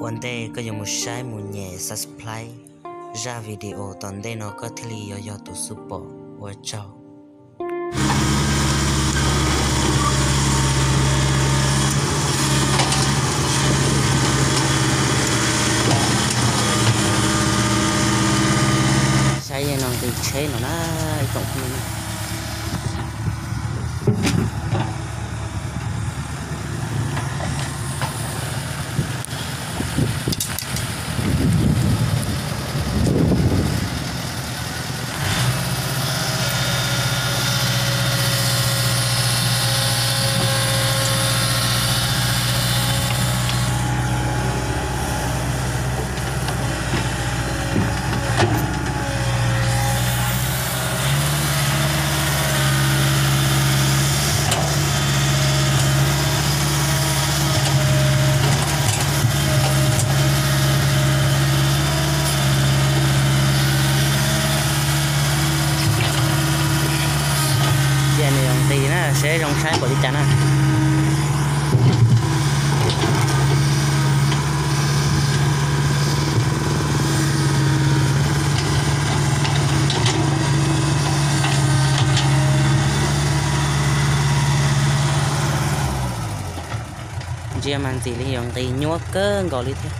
Ua ntej koj yuav mus saib mus nyem subscribe zaj video tom ntej no koj thiaj li yuav yog tus xub pom. Ua tsaug. Saib no nqis tsheb no na, ib tsoom phooj ywg. Cia nws yuav nqis na, seb zoo saib npaum li cas na. Ntsia mas ntxim li yuav nqis nyuaj kawg nkaus li thiab.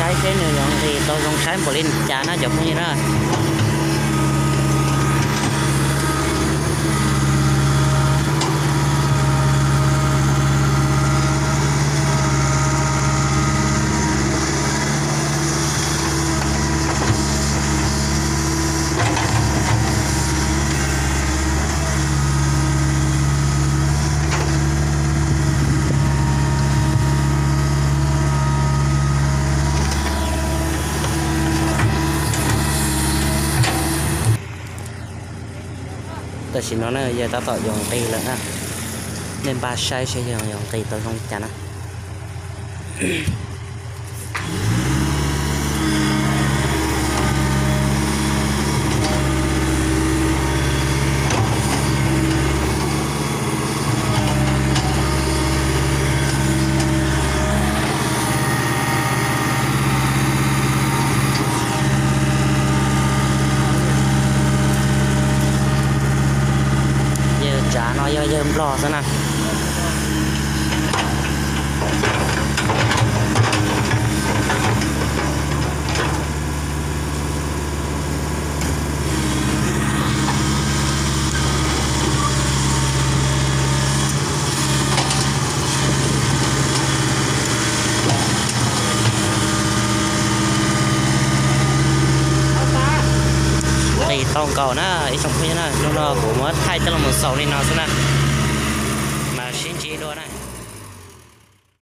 Saib seb nws yuav nqis tau zoo saib npaum li cas na cov phooj ywg na. Tam sim no na yawg tab tom yuav nqis lawm na. Nej npaj saib seb yawg yuav nqis tau zoo li cas na. Yawg tsav no yog yawg Nplog xwb na. Nqis tau nkaus na ib tsoom phooj ywg na, hnub no kuv muab thaij coj los xaus li no xwb na, mas sib ntsib dua na.